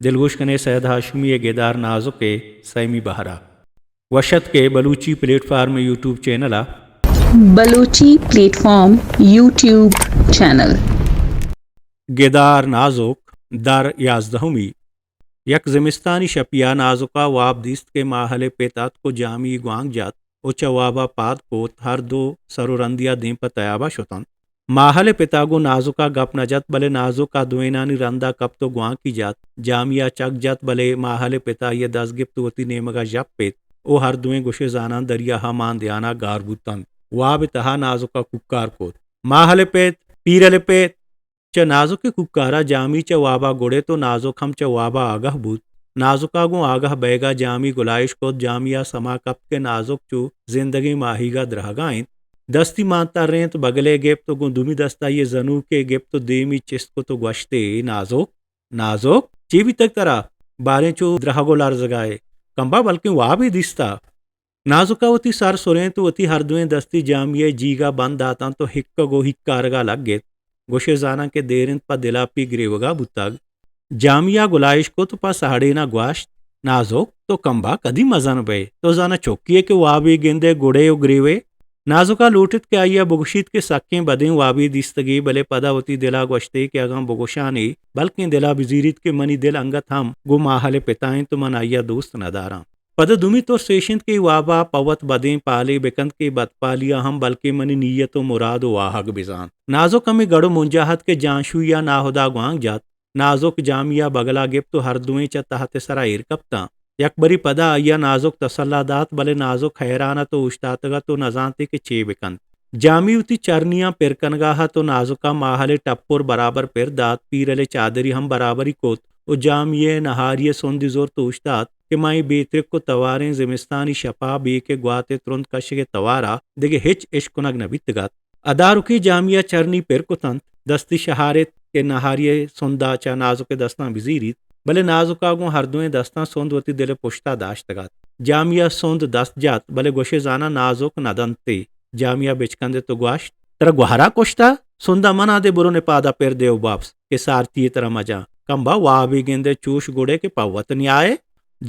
دلگوش کنے سید ہاشمی ءِ گدار نازک ءِ سیمی بہر ءَ۔ وش اتک ئے Balochi platform YouTube channel ءَ۔ Balochi platform YouTube channel. گدار نازک، در یازدہمی۔ یک زمستانی شپی ءَ نازک ءَ واب دیست کہ ماہل ءِ پت اتک ءُ جامی گوانک جت ءُ چہ واب ءَ پاد کت، ہر دو سر ءُ رندی ءَ دیم پہ تیاب ءَ شت انت۔ ماہل ءِ پت ءَ گوں نازک ءَ گپ نہ جت، بلے نازک آ دوئینانی رند ءَ کپت ءُ گوانکی جت۔ جامی ءَ چک جت، بلے ماہل ءِ پت ءَ آئی ءِ دست گپت ءُ وتی نیمگ ءَ ژپت ءُ ہر دوئیں گوشے زاناں دریا ءَ مان دیان ءَ گار بوت انت۔ واب ءِ تہا نازک ءَ کوکار کت، ماہل ءِ پت، پیرل ءِ پت! چہ نازک ءِ کوکار ءَ جامی چہ واب ءَ گڑت ءُ نازک ہم چہ واب ءَ آگہ بوت۔ نازک ءَ گوں آگہ بئیگ ءَ جامی گلائیش کت، جامی ءَ سما کپت کہ نازک چو زندگیں ماہیگ ءَ درہگ ءَ انت۔ دستی مان ترینت، بگلے گپت ءُ گوں دومی دست ءَ آئی ءِ زنوکے گپت ءُ دیمی چست کت ءُ گوشت ئے، نازک! نازک! چے بیتگ ترا؟ باریں چو درہگ ءُ لرزگ ءَ ئے؟ کمبا بلکیں وابے دیستہ۔ نازک ءَ وتی سر سرینت ءُ وتی ہر دوئیں دستی جامی ءِ جیگ ءَ بند دات انت ءُ ہکگ ءُ ہیکارگ ءَ لگت۔ گوشے زاناں کہ دیر انت پہ دل ءَ پی گریوگ ءَ بوتگ۔ جامی ءَ گلائیش کت ءُ پہ سہڑین ءَ گوشت، نازک! تو کمبا کدی مزن بئے؟ تو زاناں چکے ئے کہ وابے گندئے گڑئے ءُ گریوئے؟ نازک ءَ لوٹت کہ آئی ءَ بگوشیت کہ سکیں بدیں وابے دیستگے، بلے پدا وتی دل ءَ گوشت ئے کہ اگاں بگوشان ئے، بلکیں دل ءَ بزیریت کہ منی دل انگت ہم گوں ماہل ءِ پت ءَ انت ءُ من آئی ءَ دوست نہ داراں۔ پدا دومی ترس ایش انت کہ اے واب ءَ پہ وت بدیں پالے بہ کنت کہ اے بدپالی ءَ ہم بلکیں منی نیت ءُ مراد ءُ واہگ بزانت۔ نازک ہمے گڑ ءُ منجاہ ات کہ جانشوئی ءَ ناہدا گوانک جت۔ نازک جامی ءَ بگل ءَ گپت ءُ ہر دوئیں چہ تہت ءِ سرا ایر کپتاں۔ یک برے پدا آئی ءَ نازک تسلا دات، بلے نازک حیران ات ءُ اوشتاتگ ات ءُ نزانت ئے کہ چے بہ کنت۔ جامی وتی چرنیاں پر کنگ ءَ ات ءُ نازک ءَ ماہل ءِ ٹپر برابر پر دات، پیرل ءِ چادری ہم برابری کت ءُ جامی ءِ نہاری ءِ سندی زرت ءُ اوشتات کہ من اے بے ترک ءُ تواریں زمستانی شپ ءَ بے کہ گوات ءِ ترند کشگ ءِ توار ءَ دگہ ہچ اش کنگ نہ بیتگ ات۔ ادارکے جامی ءَ چرنی پر کت انت، دستی شہارت کہ نہاری ءِ سند ءَ چہ نازک ءِ دستاں بزیریت، بلے نازک ءَ گوں ہر دوئیں دستاں سند وتی دل ءِ پشت ءَ داشتگ ات۔ جامی ءَ سند دست جت، بلے گوشے زاناں نازک نہ دنت ئے۔ جامی ءَ بچکندت ءُ گوشت، ترا گوہر ءَ کشتہ؟ سند ءَ من ءَ دے، برو نپاد ءَ پر دے ءُ واپس کہ سارتی ءِ ترا مجاں۔ کمبا وابے گندئے چوش گڑئے کہ پہ وت نیائے۔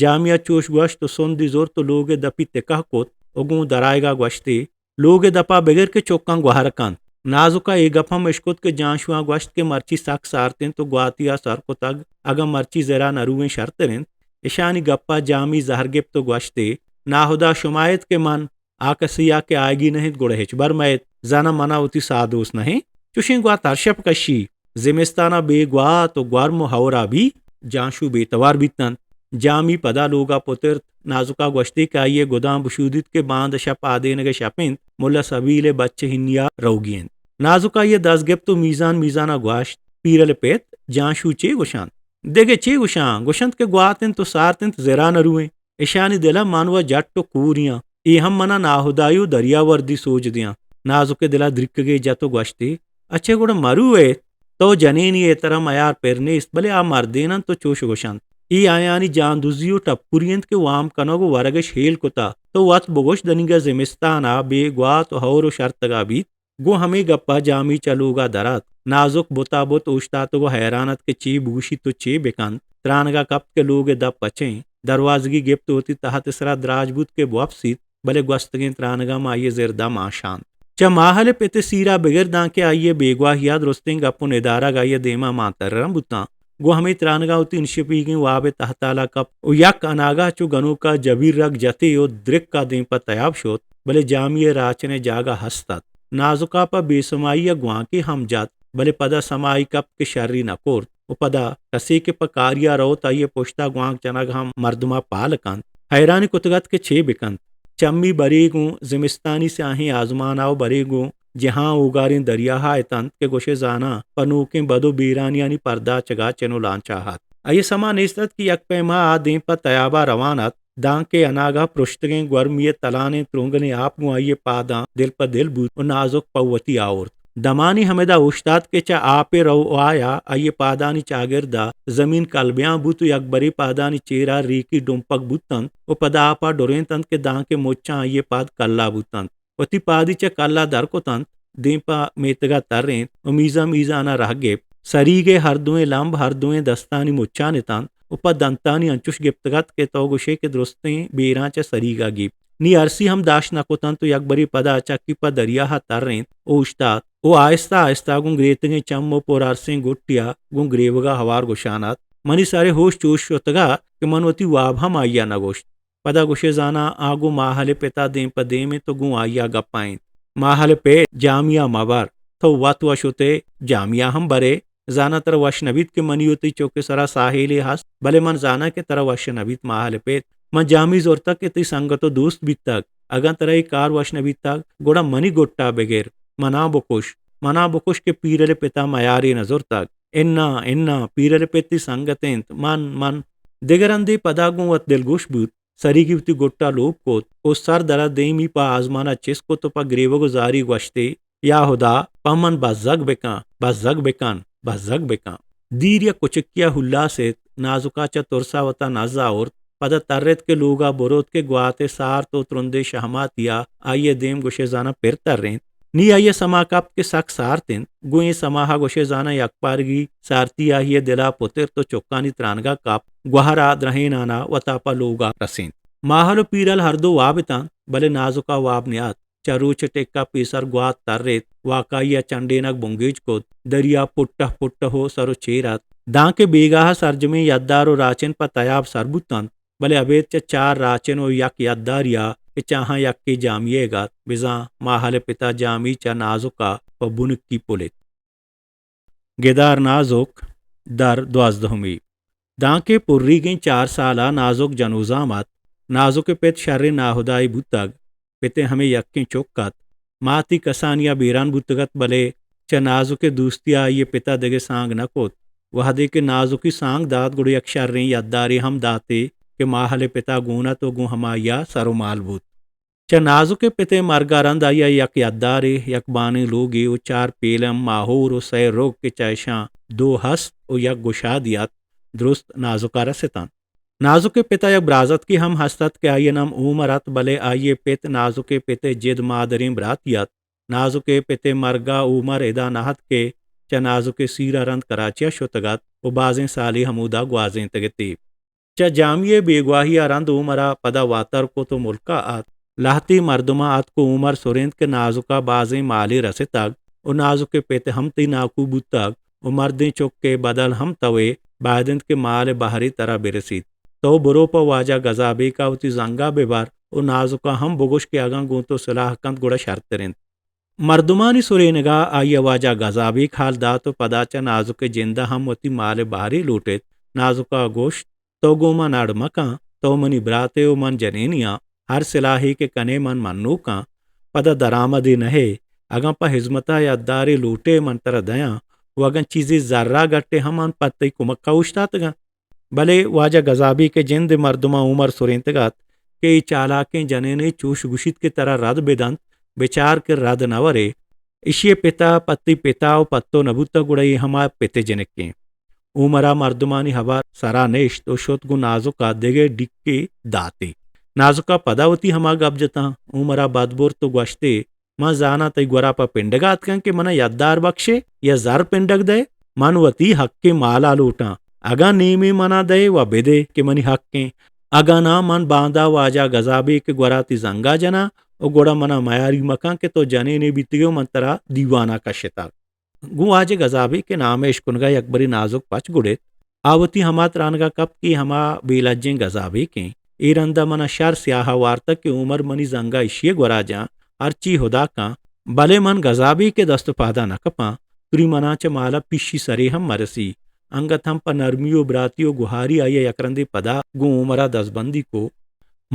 جامی ءَ چوش گوشت ءُ سندی زرت ءُ لوگ ءِ دپی تکہ کت ءُ گوں درائیگ ءَ گوشت ئے، لوگ ءِ دپ ءَ بگر کہ چکاں گوہر کنت۔ نازک ءَ اے گپ ہم اشکت کہ جانشواں گوشت کہ مرچی سک سارت انت ءُ گواتی ءَ سر کتگ، اگاں مرچی زر ءَ نہ روئیں شرتر انت۔ اشانی گپ ءَ جامی زہر گپت ءُ گوشت ئے، ناہدا شما ات کہ من آ کسے ءَ کہ آیگی نہ انت گڑا ہچبر مئیت، زاناں من ءَ وتی ساہ دوست نہ انت۔ چوشیں گوات ہر شپ کشی۔ زمستان ءَ بے گوات ءُ گورم ءُ ہئور ءَ بی۔ جانشو بے توار بیت انت۔ جامی پدا لوگ ءَ پترت۔ نازک ءَ گوشت ئے کہ آئی ءِ گداں بشودیت کہ باندا شپ آدینگ ءِ شپ انت، ملا سبیل ءِ بچ ءِ ہنی ءَ روگی انت۔ نازک ءَ آئی ءِ دست گپت ءُ میزان میزان ءَ گوشت، پیرل ءِ پت، جانشو چے گوشنت؟ دگہ چے گوشاں؟ گوشنت کہ گوات انت ءُ سارت انت، زر ءَ نہ روئیں۔ اشانی دل ءَ من وَ جٹ ءُ کوری آں۔ اے ہم من ءَ ناہدائی ءُ دریاوردی سوج دیاں۔ نازک ءِ دل ءَ دریکگے جت ءُ گوشت ئے، اچھا گڑا مرو ات۔ تو جنینے ئے، ترا میار پر نیست، بلے آ مردین انت ءُ چوش گوش انت۔ اے آیانی جان دزی ءُ ٹپری انت کہ وام کنگ ءُ ورگ اش ہیل کتہ۔ تو وت بگوش، دنیگہ زمستان ءَ بے گوات ءُ ہئور ءُ شرتگ ءَ بیت۔ گوں ہمے گپ ءَ جامی چہ لوگ ءَ در اتک۔ نازک بت ءَ بت اوشتاتگ ءُ حیران ات کہ چے بگوشیت ءُ چے بکنت۔ ترانگ ءَ کپت کہ لوگ ءِ دپ پچیں۔ دروازگی گپت ءُ وتی تہت ءِ سرا دراج بوت کہ بوپسیت، بلے گوستگیں ترانگ ءَ ماں آئی ءِ زرد ءَ مان شانت۔ چہ ماہل ءِ پت ءِ سیر ءَ بگر دانکہ آئی ءِ بیگواہی ءَ درستیں گپ ءُ ندارگ آئی ءِ دیم ءَ مان تران بوتاں۔ گوں ہمے ترانگ ءَ وتی انشپیگیں واب ءِ تہتال ءَ کپت ءُ یک اناگہ چو گنوک ءَ جبیرگ جت ئے ءُ درک ءَ دیم پہ تیاب شت، بلے جامی ءِ راچن ءِ جاگہ ہست ات۔ نازک ءَ پہ بے سمائی ءَ گوانکے ہم جت، بلے پدا سمائی کپت کہ شری نہ کرت ءُ پدا کسے کہ پہ کاری ءَ روت، آئی ءِ پشت ءَ گوانک جنگ ہم مردم ءَ پال کنت۔ حیرانی کتگ ات کہ چے بکنت۔ چمی برے گوں زمستانی سیاہیں آزمان ءَ ءُ برے گوں جہاں اوگاریں دریا ءَ اتنت کہ گوشے زاناں پہ نوکیں بد ءُ بیرانیانی پرداچگ ءَ چن ءُ لانچ ءَ ات۔ آئی ءَ سما نیست ات کہ یک پیما آ دیم پہ تیاب ءَ روان ات، دانکہ اناگہ پرشتگیں گورمی ءِ تلانیں ترونگلیں آپ گوں آئی ءِ پاداں دل پہ دل بوت ءُ نازک پہ وتی آورت۔ دمانی ہمدا اوشتات کہ چہ آپ ءِ رو ءُ آیا آئی ءِ پادانی چاگرد ءَ زمین کلبیان بوت ءُ یکبرے پادانی چیر ءَ ریکی ڈمپگ بوت انت ءُ پدا آپ ءَ ڈرینت انت کہ دانکہ مچاں آئی ءِ پاد کلا بوت انت۔ وتی پادی چہ کلا در کت انت، دیم پہ میتگ ءَ ترینت ءُ میزان میزان ءَ رہ گپت۔ سریگ ء ہر دوئیں لمب ہر دوئیں دستانی مچان اتنت و پہ دنتانی انچوش گپتگ ات کہ تو گوشے کہ درستیں بیراں چہ سریگ ء گیپت۔ نی ارسی ہم داشت نہ کتنت و یک برے پدا چکی پہ دریا ء ترینت و اوشتات و آہستہ آہستہ گوں گریتگیں چم و پر ارسیں گٹیا گوں گریوگا ہوار گوشان ات، منی سر ء ہوش چوش شتگا کہ من وتی واب ہم آئیا نہ گوشت۔ پدا گوشے زاناں آ گوں ماہل ء پتا دیم پہ دیم انت و گوں آئیا گپا انت۔ ماہل ء پت، جامیا مبر، تو وت وش ات ئے، جامیا ہم برے۔ زاناں ترا وش نہ بیت کہ منی و تئی چک ء سرا ساہیلے ہست، بلے من زاناں کہ ترا وش نہ بیت ماہل ء پت۔ من جامی زرتگ کہ تئی سنگت و دوست بیتگ۔ اگاں ترا اے کار وش نہ بیتگ، گڑا منی گٹا بگر، منا بکش، منا بکش کہ پیرل ء پتا میارے نہ زرتگ۔ اناں، اناں، پیرل ء پت تئی سنگت انت۔ من، من دگہ رندے پدا گوں وت دلگوش بوت۔ سریگی وتی گٹا لوپ کت و سر درا دیمی پہ آزمانا چست کت و پہ گریوگ و زاری گوشتی، یا ہدا، پہ من بزگ بکن، بزگ بکن، بزگ بکن۔ دیر یک کچکیا ہلاس ات، نازکا چہ ترسا وتا نز آورت، پدا ترت کہ لوگا بروت کہ گوات ء سارت و ترندیں شہماتیا آئی ء دیم گوشے زاناں پر ترینت۔ نی آئی ء سما کپت کہ سک سارت انت، گوں اے سماہا گوشے زاناں یکپارگی سارتی آئی ء دلا پترت و چکانی ترانگا کپت، گوہرا درہینانا وتا پہ لوگا رسینت۔ ماہل و پیرل ہر دو واب اتنت، بلے نازکا واب نیات۔ چہ روچ ء ٹکا پیسر گوات تریت، واکائی ء چنڈینگ بنگیج کت، دریا پٹہ پٹہ و سر و چیر ات۔ دانکہ بیگاہ ء سرجمیں یدار و راچن پہ تیاب سر بوتنت، بلے ابید چہ چار راچن و یک یداریا کہ چاہاں یکے جامیگ ات، بزاں ماہل ء پتا جامی چہ نازک ء پہ بنکی پلت۔ گدار نازک، در دوازدہمی۔ دانکہ پریگیں چار سال ء نازک جنوزام ات، نازک ء پت شریں ناہدائے بوتگ، پت ء ہمے یکیں چک ات، ماتی کسانی ء بیران بوتگ ات، بلے چہ نازک ء دوستی ء آئی ء پت ء دگہ سانگ نہ کت۔ وہدے کہ نازکی سانگ دات، گڑا یک شریں یدارے ہم داتے کہ ماہل ء پت ء گون ات و گوں ہمائی ء سر و مال بوت۔ چہ نازک ء پت ء مرگ ء رند آئی ء یک یدارے، یک بانیں لوگے و چار پیلم ماہور و سئے رگ کہ چہ اشاں دو ہست و یک گشادی ات، درست نازک ء رستنت۔ نازک ء پت ء یک برازتکے ہم ہست ات کہ آئی ء نام عمر ات، بلے آئی ء پت نازک ء پت ء جد مادریں براتی ات۔ نازک ء پت ء مرگ ء عمر ادا نہ ات کہ چہ نازک ء سیر ء رند کراچی ء شتگ ات و بازیں سالے ہمودا گوازینتگ اتی۔ چہ جامی ء بیگواہی ء رند عمر ء پدا واتر کت و ملک ء ات۔ لہتے مردماں اتک و عمر سرینت کہ نازک ء بازیں مالے رستگ و نازک ء پت ہم تئی ناکو بوتگ و مردیں چک ء بدل ہم توئے، باید انت کہ مال ء بہرے ترا برسیت۔ تو برو پہ واجہ گزابیک ء وتی زنگ ء ببر و نازک ء ہم بگوش کہ اگاں گوں تو سلاہ کنت گڑا شرتر انت۔ مردمانی سرینگ ء آئی ء واجہ گزابیک حال دات و پدا چہ نازک ء جند ء ہم وتی مال ء بہرے لوٹت۔ نازک ء گوشت، تو گوں من اڑ مکن، تو منی برات ئے و من جنینی آں، ہر سلاہے کہ کن ئے من منوک آں۔ پدا درآمدے نہ ئے، اگاں پہ ہزمت ء یدارے لوٹ ئے من ترا دیاں و اگاں چیزے زر ء گٹ ئے ہم من پہ تئی کمک ء اوشتاتگ آں۔ بلے واجہ گزابیک ء جند ء مردماں عمر سرینتگ ات کہ اے چالاکیں جنینے چوش گوشیت کہ ترا رد بہ دنت، بچار کہ رد نہ ورے۔ ایشی ء پت ء پہ تئی پت ء و پہ تو نہ بوتگ، گڑا اے ہما پت ء جنکیں۔ عمر ء مردمانی ہبر سرا نشت و شت گوں نازک ء دگہ ڈیکے داتے۔ نازک ء پدا وتی ہما گپ جتاں، عمر ء بد برت و گوشتے، من زاناں تئی گورا پہ پنڈگ ء اتکاں کہ من ء یدار بکشے یا زر پنڈگ دئے، من وتی حقیں مال ء لوٹاں۔ اگاں نیمے من ء دئے و بدے کہ منی حقیں، اگاں ناں من باندا واجہ گزابیک ء گورا تئی زنگ ء جناں و گڑا من ء میاری مکن کہ تو جنینے بیتگ ئے و من ترا دیوان ء کشتگ۔ گوں واجہ گزابیک ء نام ء اشکنگ ء یکبرے نازک پچ گڑت۔ آ وتی ہما ترانگ ء کپت کہ اے ہما بے لجیں گزابیک انت۔ اے رند ء من ء شر سیاہ ء وارتگ کہ عمر منی زنگ ء ایشی ء گورا جاں، ہرچی ہدا کن، بلے من گزابیک ء دست ء پاد ء نہ کپاں۔ تری من ء چہ مال ء پیشی سرے ہم مرسی۔ انگت ہم پہ نرمی و براتی و گہاری آئی ء یک رندے پدا گوں عمر ء دزبندی کو۔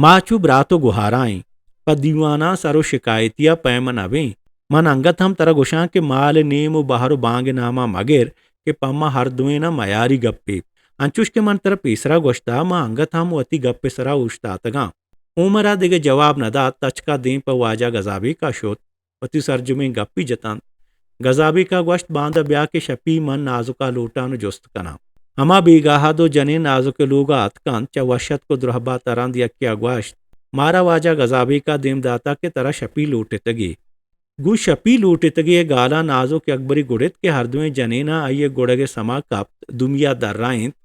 ما چو برات و گہارا ایں، پہ دیواناں سر و شکایتی ء پیم نہ بیں۔ من انگت ہم ترا گوشاں کہ مال ء نیم و بہر و بانگ ء ناما مگر کہ پہ ما ہر دوئیناں میاری گپے۔ انچوش کہ من ترا پیسرا گوشتہ، ما انگت ہم وتی گپ ء سرا اوشتاتگاں۔ عمر ء دگہ جواب نہ دات، تچکا دیم پہ واجہ گزابیکا شت۔ وتی سرجمیں گپی جتنت۔ گزابیکا گوشت، باندا بیا کہ شپی من نازکا لوٹان و جست کناں۔ ہما بیگاہا دو جنین نازک لوگا اتکنت، چہ وشتک و درہباتا رند یکیا گوشت، مارا واجہ گزابیکا دیم داتگ کہ ترا شپی لوٹتگی۔ گوں شپی لوٹتگے ءِ گالا نازک یکبرے گڑت کہ ہر دوئیں جنیناں آئی ءِ گڑگ ءِ سما کپت، دومی ءَ درائینت،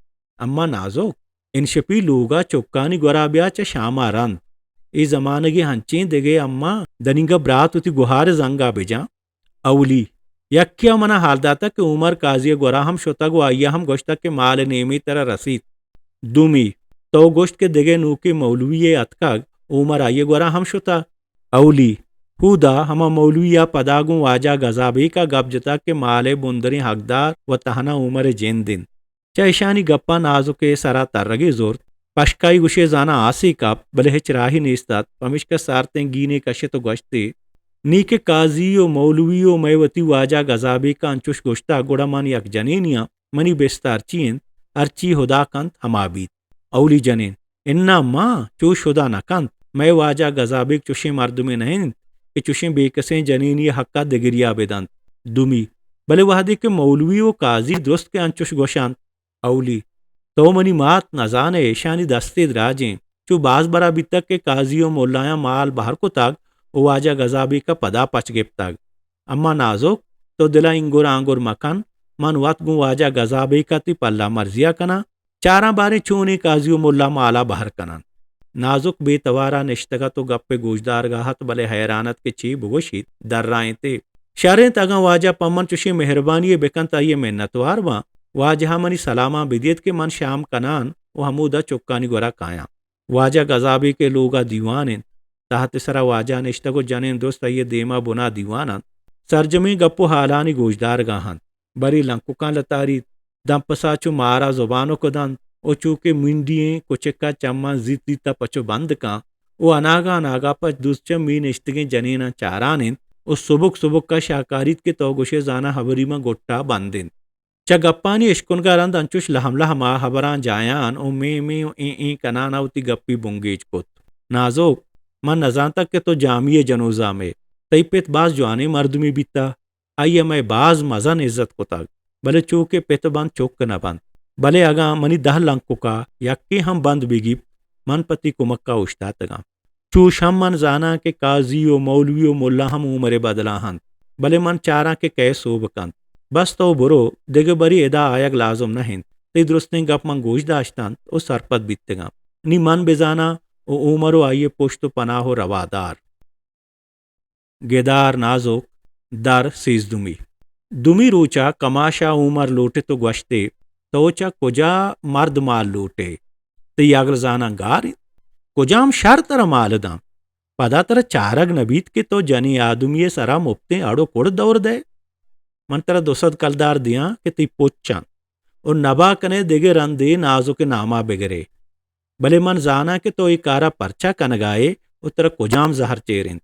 اما نازک، انشپی لوگ ءَ چکانی گورا بیا، چہ شام ءَ رند۔ اے زمانگے ہنچیں دگہ اما، دنیگہ برات وتی گہار ءِ زنگ ءَ بجاں۔ اولی، یکے ءَ منا حال داتگ کہ عمر قاضی ءِ گورا ہم شتگ و آئی ءَ ہم گوشتگ کہ مال ءِ نیمے ترا رسیت۔ دومی، تو گوشت کہ دگہ نوکیں مولوی یے اتکگ، عمر آئی ءِ گورا ہم شتگ؟ اولی، ہودا ہما مولوی ءَ پدا گوں واجہ گزابیک ءَ گپ جتگ کہ مال ءِ بندریں حقدار و تہنا عمر ءِ جند انت۔ چہ اشانی گپاں نازک ءِ سرا ترگے زرت۔ پشکائی گوشے زاناں آسے کپت، بلے ہچ راہے نیست ات، پمیشکا سارتیں گینے کشت و گوشتے، نی کہ قاضی و مولوی و مئے وتی واجہ گزابیک ءَ انچوش گوشتگ، گڑا من یک جنینے آں، منی بستار چی انت؟ ہرچی ہدا کنت، ہما بیت۔ اولی جنین، اناں ما، چوش ہدا نہ کنت، مئے واجہ گزابیک چوشیں مردمے نہ انت کہ چوشیں بے کسیں جنینی ءِ حق ءَ دگریا بدنت۔ دومی، بلے وہدے کہ مولوی و قاضی درست کہ انچوش گوشنت، اولی، تو منی مات نزانئے، ایشانی دستے دراجیں۔ چو باز برا بیتگ کہ قاضی و ملایاں مال بہر کتگ و واجہ گزابیک ءَ پدا پچ گپتگ۔ اما نازک، تو دل ءَ اینگر آنگر مکن، من وت گوں واجہ گزابیک ءَ تئی پلہ مرزی ءَ کناں، چاراں باریں چونیں قاضی و ملا مال ءَ بہر کننت۔ نازک بے توار ءَ نشتگ ات و گپ ءِ گوشدارگ ءَ ات، بلے حیران ات کہ چے بگوشیت، درائینتے۔ شر انت اگاں واجہ پہ من چوشیں مہربانی یے بکنت، آئی ءِ منتوار باں۔ واجہ ءَ منی سلاماں بدیت کہ من شام کنان و ہمودا چکانی گورا کایاں۔ واجہ گزابیک ءِ لوگ ءَ دیوان انت۔ تہت ءِ سرا واجہ نشتگ و جنین درست آئی ءِ دیم ءَ بنا دیوان انت۔ سرجمیں گپ و حالانی گوشدارگ ءَ انت۔ برے لنککاں لتاریت، دمپسا چو مارا زبانک دنت و چو کہ منڈی ئیں کچک ءَ چماں زیت زیت ءَ پچ و بند کن و اناگہ اناگہ پہ دوست چمی نشتگیں جنیناں چاران انت و سبک سبک ءَ شاکاریت کہ تو گوشئے زاناں ہبری ماں گٹ ءَ بند انت۔ چہ گپانی اشکنگ ءَ رند انچوش لہم لہم ءَ ہبراں جایان و میں میں و ایں ایں کنان ءَ وتی گپی بنگیج کت۔ نازک، من نزانتگ کہ تو جامی ءِ جنوزامے۔ تئی پت باز جوانیں مردمے بیتہ۔ آئی ءَ مئے باز مزن عزت کتگ، بلے چو کہ پت بنت چک نہ بنت۔ بلے اگاں منی دہ لنکک ءَ یکے ہم بند بہ گیپت، من پہ تئی کمک ءَ اوشتاتگ آں۔ چوش ہم من زاناں کہ قاضی و مولوی و ملا ہم عمر ءِ بدل ءَ انت، بلے من چاراں کہ کئے سوب کنت۔ بس تو برو، دگہ برے ادا آیگ لازم نہ انت۔ تئی درستیں گپ من گوش داشت انت و سرپد بیتگ آں۔ نی من بزاناں و عمر و آئی ءِ پشت و پناہ و روادار۔ گدار نازک، در سیزدمی۔ دومی روچ ءَ کماش ءَ عمر لوٹت و گوشت ئے، تو چہ کجا مرد مال لوٹ ئے؟ تئی عقل زاناں گار انت؟ کجام شر ترا مال داں؟ پدا ترا چارگ نہ بیت کہ تو جنیں آدمی ءِ سرا مپتیں اڑ و کڑ دور دئے؟ من ترا دو سد کلدار دیاں کہ تئی پچ انت و نبا کن ئے دگہ رندے نازک ءِ نام ءَ بگر ئے۔ بلے من زاناں کہ تو اے کار ءَ پرچا کنگ ءَ ئے و ترا کجام زہر چیر انت۔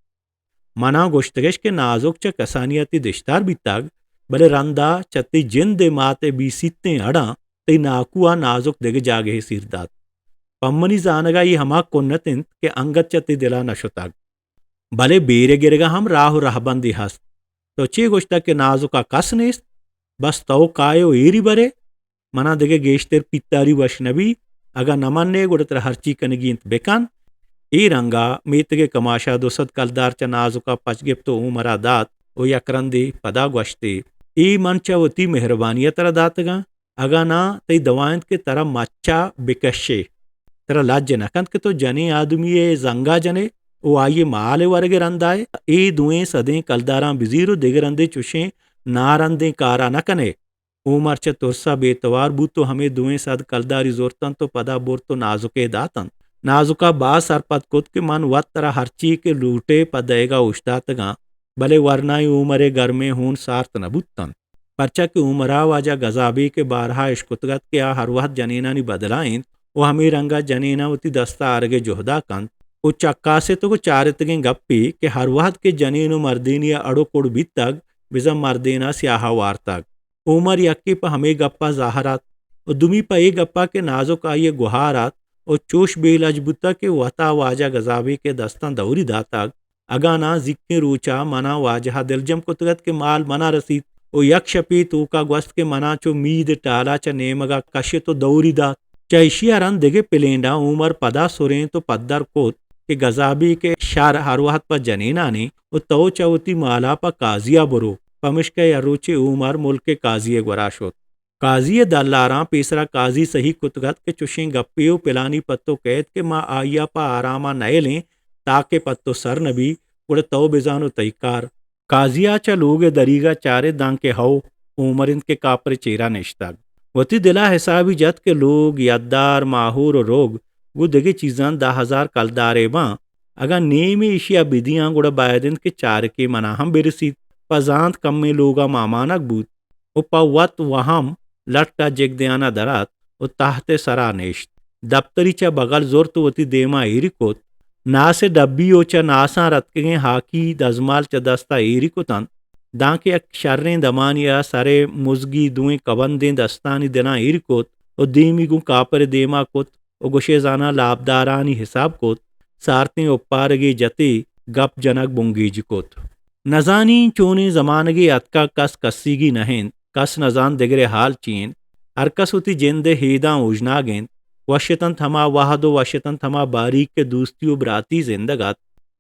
من ءَ گوشتگش کہ نازک چہ کسانی ءَ تئی دشتار بیتگ، بلے رند ءَ چہ تئی جند ءِ مات ءِ بیسیتیں اڑاں تئی ناکو ءَ نازک دگہ جاگہے سیر دات۔ پہ منی زانگ ءَ اے ہما کنت انت کہ انگت چہ تئی دل ءَ نہ شتگ۔ بلے بیر ءِ گرگ ءَ ہم راہ و رہبندے ہست۔ تو چے گوشتگ کہ نازک ءَ کس نیست؟ بس تو کائے و ایری برے؟ من ءَ دگہ گیشتر پیتاری وش نہ بی۔ اگاں نہ من ئے، گڑا ترا ہرچی کنگی انت بکن۔ اے رنگ ءَ میتگ ءِ کماش ءَ دو سد کلدار چہ نازک ءَ پچ گپت و عمر ءَ دات و یک رندے پدا گوشت ئے، اے من چہ وتی مہربانی ءَ ترا داتگ آں۔ اگاں ناں، تئی دوا انت کہ ترا مچ ءَ بکش ئے۔ ترا لج نہ کنت کہ تو جنیں آدمی ءِ زنگ ءَ جن ئے و آئی ءِ مال ءِ ورگ ءِ رند ءَ ئے؟ اے دوئیں سدیں کلداراں بزیر و دگہ رندے چشیں نارندیں کار ءَ نہ کن ئے۔ عمر چہ ترس ءَ بے توار بوت و ہمے دوئیں سد کلداری زرت انت و پدا برت و نازک ءَ دات انت۔ نازک ءَ باز سرپد کت کہ من وت ترا ہرچی کہ لوٹ ئے پہ دئیگ ءَ اوشتاتگ آں، بلے ورنائیں عمر ءِ گرمیں ہون سارت نہ بوت انت۔ پرچا کہ عمر ءَ واجہ گزابیک ءِ بارہ ءَ اشکتگ ات کہ آ ہر وہد جنینانی بدل ءَ انت و ہمے رنگ ءَ جنیناں وتی دست ءَ آرگ ءِ جہد ءَ کنت و چکاسیتگ و چارتگیں گپے کہ ہر وہد کہ جنین و مردینی ءَ اڑ و کڑ بیتگ، بزاں مردین ءَ سیاہ ءَ وارتگ۔ عمر یکے پہ ہمے گپ ءَ زہر ات و دومی پہ اے گپ ءَ کہ نازک آئی ءِ گہار ات و چوش بے لج بوتگ کہ وت ءَ واجہ گزابیک ءِ دستاں دوری داتگ۔ اگاں ناں زیکیں روچ ءَ من ءَ واجہ ءَ دلجم کتگ ات کہ مال من ءَ رسیت و یک شپے توک ءَ گوست کہ من ءَ چو مید ءِ ٹال ءَ چہ نیمگ ءَ کشت و دوری دات۔ چہ ایشی ءَ رند دگہ پلینڈ ءَ عمر پدا سرینت و پدر کت کہ کہ گزابی کہ شر ہر وہد پہ جنینانی و تو چہ وتی مالا پہ قاضیا برو۔ پمشکہ یک روچے عمر ملک قاضی گورا شت۔ قاضی ء دلاراں پیسرا قاضی سہی کتگ ات کہ چشیں گپے و پلانی پہ تو کئیت کہ ما آئی ء پہ آرام ء نئیلیں تاکہ پہ تو سر نہ بی، گڑا تو بزان و تئی کار۔ قاضی ء چہ لوگ ء دریگ ء چارت دانکہ ہئو عمر انت کہ کاپر ء چیرا نشتگ۔ وتی دل ء حسابی جت کہ لوگ، یدار، ماہور و روگ گوں دگہ چیزاں دہ ہزار کلدارے باں، اگاں نیمے ایشی ء بدیاں گڑا باید انت کہ چارکے منا ہم برسیت۔ پہ زانت کمیں لوگ ء مامانگ بوت۔ و پہ وت وہم لٹ ء جگ دیان ء در ات و تحت ء سرا نشت۔ دپتری چہ بغل زرت و وتی دیما ایری کت۔ ناس ء ڈبی و چہ ناساں رتکگیں ہاکی دزمال چہ دست ء ایری کت انت، دانکہ یک شریں دمانی ء سر ء مزگی دوئیں کبندیں دستانی دلاں ایر کت و دیمی گوں کاپر ء دیما کت و گوشے زاناں لاپدارانی حساب کت، سارتیں اوپارگے جت ئے گپ جنگ بنگیج کت۔ نزانیں چونیں زمانگے اتکگ، کس کسیگی نہ انت، کس نزانت دگرے حال چی انت۔ ہرکس وتی جند ء ہیداں اوژناگ انت۔ وش اتنت ہما وہد و وش اتنت ہما باریگ کہ دوستی و براتی زندگ ات۔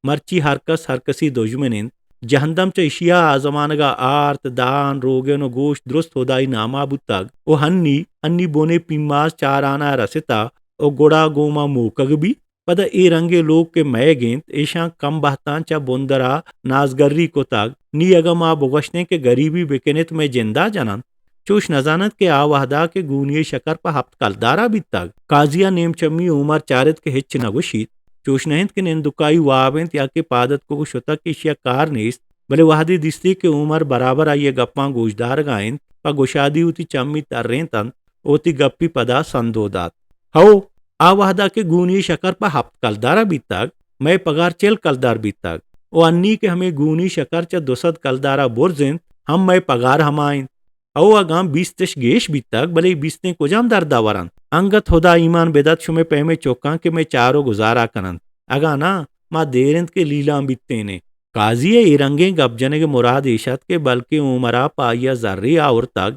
مرچی ہرکس ہرکسی دژمن انت۔ جہندم چہ اشیا آ زمانگا آرت، دان، روگن و گوشت درست ہدائی ناما بوتگ و ہنی، ہنی بونے پیماز چاران ء رستا و گڑا گوں ما موکگ بی۔ پدا اے رنگیں لوگ کہ مئیگ انت، ایشاں کم بہتاں چہ بندرا نازگری کتگ۔ نی اگاں ما بگوشتیں کہ گریبی بکنیت مئے جندا جننت، چوش نزاننت کہ آ وہدا کہ گونی ء شکر پہ ہپت کلدارا بیتگ۔ قاضی ء نیم چمی عمر چارت کہ ہچ نہ گوشیت۔ چوش نہ انت کہ نندکائی واب انت یا کہ پاد اتکگ و شتگ کہ ایشی ء کار نیست، بلے وہدے دیستی کہ عمر برابر آئی ء گپاں گوشدارگا انت، پہ گشادی وتی چمی ترینت انت۔ و وتی گپی پدا سندو دات۔ ہئو، آ وہدا کہ گونی شکر پہ ہپت کلدارا بیتگ، مئے پگار چل کلدار بیتگ۔ و انی کہ ہمے گونی شکر چہ دو سد کلدارا برز انت، ہم مئے پگار ہما انت۔ ہئو، اگاں بیست اش گیش بیتگ، بلے بیستیں کجام دردا ورنت؟ انگت ہدا ایمان بدات شمئے پیمیں چکاں کہ مئے چار و گزارا کننت۔ اگاں ناں، ما دیر انت کہ لیلان بیتینیں۔ قاضی ء اے رنگیں گپ جنگ ء مراد ایش ات کہ بلکیں عمر ء پہ آئی ء زرے آورتگ،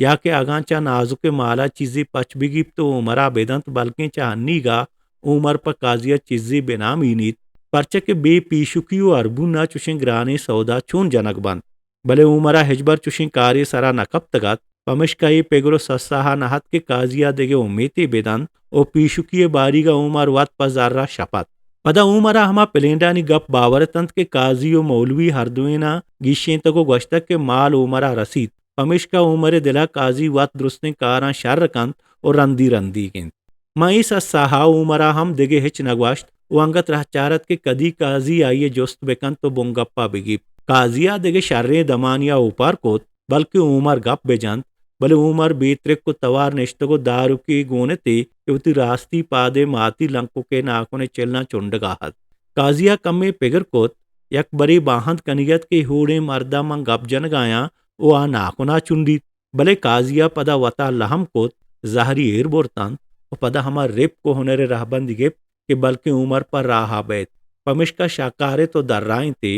یا کہ اگاں چہ نازک ء مال ء چیزے پچ بہ گیپت و عمر ء بدنت، بلکیں چہ ہنیگ ء عمر پہ قاضی ء چیزے بہ نامینیت، پرچا کہ بے پیشکی و ہربون ء چشیں گرانیں سودا چون جنگ بنت؟ بلے عمر ء ہچبر چشیں کارے سرا نہ کپتگ ات۔ پمشکا اے پگر و سسا ء نہ ات کہ قاضی ء دگہ امیتے بدنت و پیشکی ء باریگ ء عمر وت پہ زر ء شپ ات۔ پدا عمر ء ہما پلینڈانی گپ باور اتنت کہ قاضی و مولوی ہر دوئیناں گیشینتگ و گوشتگ کہ مال عمر ء رسیت۔ پمشکا عمر ء دل ء قاضی وت درستیں کاراں شر کنت و رندی رندیگ انت۔ من اے سسا ء عمر ء ہم دگہ ہچ نہ گوشت و انگت رہ چارت کہ کدی قاضی آئی ء جست بکنت و بنگپ ء بگیپت۔ قاضی ء دگہ شریں دمانی ء اوپار کت، بلکیں عمر گپ بہ جنت، بلے عمر بے ترک و توار نشتگ و داروکے گون اتے کہ وتی راستی پاد ء ماتی لنکک ء ناکن ء چلاں چنڈگا ات۔ قاضی ء کمے پگر کت، یک برے باہند کنگ ات کہ ہوریں مرد ء من گپ جنگ آیاں و آ ناکن ء چنڈیت۔ بلے قاضی ء پدا وتا لہم کت، زہری ایر برتنت و پدا ہما رپک و ہنر ء رہبندی گپت کہ بلکیں عمر پہ راہ ء بئیت، پمشکا شاکارت و درائینت ئے۔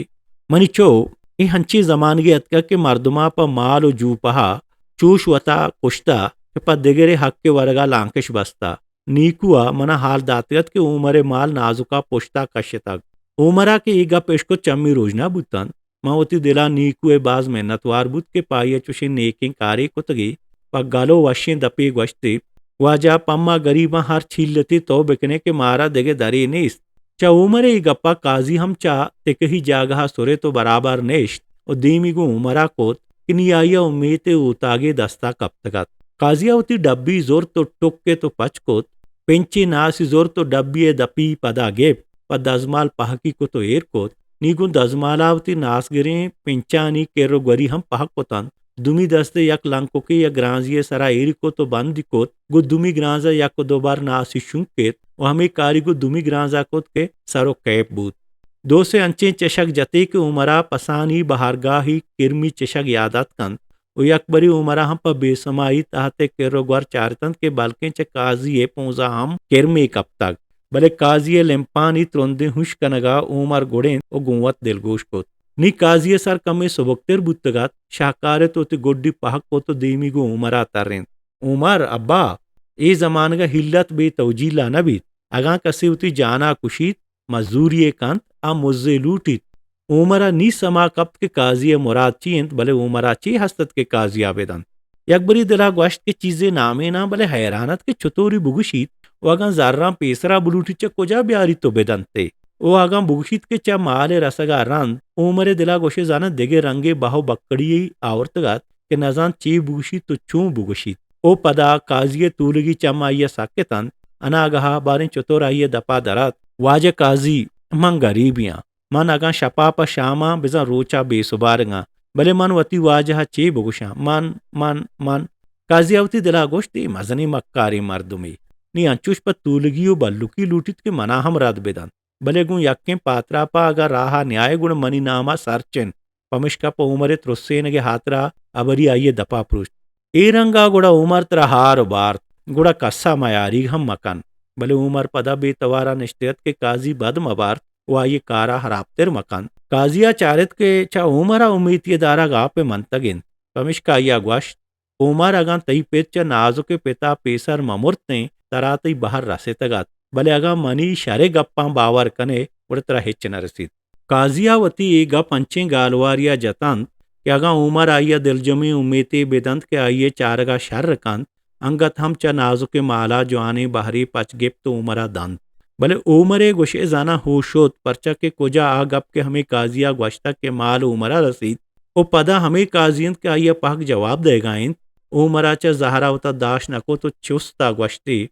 منی چو، اے ہنچیں زمانگے اتکگ کہ مردماں پہ مال و جوپہا چوش وتا کشتہ کہ پہ دگرے حق ء ورگا لانکش بستہ۔ نیکو ء منا حال داتگ ات کہ عمر ء مال نازکا پشتا کشتگ۔ عمر ء کہ اے گپ اشکت چمی روژنا بوتنت۔ من وتی دل ء نیکو ء باز منتوار بوت کہ پہ آئی ء چشیں نیکیں کارے کتگے، پہ گل و وشیں دپے گوشت ئے، واجہ، پہ ما گریباں ہر چیلتے تو بکن ئے کہ مارا دگہ درے نیست۔ چہ عمر ء اے گپ ء قاضی ہم چہ تکہی جاگہ ء سرت و برابر نشت و دیمی گوں عمر ء کت کہ نی آئی ء امیت ء اوتاگے دست ء کپتگ ات۔ قاضی ء وتی ڈبی زرت و ٹک ات و پچ کت، پنچے ناسی زرت و ڈبی ء دپی پدا گپت۔ پہ دزمال پہکی کت و ایر کت۔ نی گوں دزمالا وتی ناسگریں پنچانی کر و گوری ہم پہک کتنت۔ دومی دست ء یک لنککے یک گرانزی ء سرا ایری کت و بندی کت۔ گوں دومی گرانز ء یک و دو بر ناسی شنک کت و ہمے کاری گوں دومی گرانز ء کت کہ سر و کیپ بوت۔ دو سے انچیں چشگ جتے کہ عمرا پسانی بہارگاہی کرمی چشگ یاد اتکنت۔ و یکبرے عمرا ہم پہ بے سمائی تحت ء کر و گور چارتنت کہ بلکیں چہ قاضی ء پونزا ہم کرمے کپتگ، بلے قاضی ء لمپانی ترندیں ہوش کنگا عمر گڑینت و گوں وت دلگوش کت۔ نی قاضی ء سر کمے سبکتر بوتگ ات، شاہکارت وتی گڈی پہک کت و دیمی گوں عمرا ترینت۔ عمر، ابا، اے زمانگا ہیلت بے توجیلا نہ بیت۔ اگاں کسے وتی جانا کشیت، مزوری ء کنت، آ مزے لوٹیت۔ عمر ء نی سما کپت کہ قاضی ء مراد چی انت، بلے عمر ء چی ہست ات کہ قاضی ء بدنت۔ یک بری دل ء گوشت کہ چیزے نامے ناں، بلے حیران ات کہ چطوری بگوشیت و اگاں زراں پیسرا بلوٹیت چہ کجا بیاریت و بدنت ئے؟ و اگاں بگوشیت کہ چہ مال ء رسگ ء رند، عمر ء دل ء گوشے زاناں دگہ رنگے بہ و بکڑی آورتگ ات کہ نزانت چے بگوشیت و چون بگوشیت۔ و پدا قاضی ء تولگی چم آئی ء سک اتنت، اناگہ ء باریں چطور آئی ء دپ ء در ات، واجہ قاضی، من گریبے آں۔ من اگاں شپ ء پہ شام آں، بزاں روچ ء بے سبارگ آں، بلے من وتی واجہ ء چے بگوشاں؟ من، من، من۔ قاضی ء وتی دل ء گوشت، اے مزنیں مکاریں مردمے۔ نی انچوش پہ تولگی و بلوکی لوٹیت کہ منا ہم رد بدنت۔ بلے گوں یکیں پاتراپ ء اگاں راہ ء نیائے گڑا منی نام ء سرچ انت۔ پمشکا پہ عمر ء ترسینگ ء ہاترا ہبری آئی ء دپ ء پروشت۔ اے رنگ ء گڑا عمر ترا ہار و بارت، گڑا کس ء میاریگ ہم مکن۔ بلے عمر پدا بے توار ء نشتگ ات کہ قاضی بد مہ بارت و آئی ء کار ء ہرابتر مہ کنت۔ قاضی ء چارت کہ چہ عمر ء امیتی ء دارگ آپ ء منتگ انت۔ پمشکا آئی ء گوشت، عمر، اگاں تئی پت چہ نازک ء پت ء پیسر مہ مرتیں، ترا تئی بہر رستگ ات، بلے اگاں منی شریں گپاں باور کن ئے، گڑا ترا ہچ نہ رسیت۔ قاضی ء وتی اے گپ انچیں گالوارے ء جتنت کہ اگاں عمر آئی ء دلجمیں امیتے بدنت کہ آئی ء چارگ ء شر کنت، انگت ہم چہ نازکیں مال ء جوانیں بہرے پچ گپت و عمر ء دنت۔ بلے عمر ء گوشے زاناں ہوش شت، پرچا کہ کجا آ گپ کہ ہمے قاضی ء گوشتگ کہ مال عمر ء رسیت، و پدا ہمے قاضی انت کہ آئی ء پہک جواب دئیگا انت۔ عمر ء چہ زہر ء وتا داشت نہ کت و چست ء گوشتی،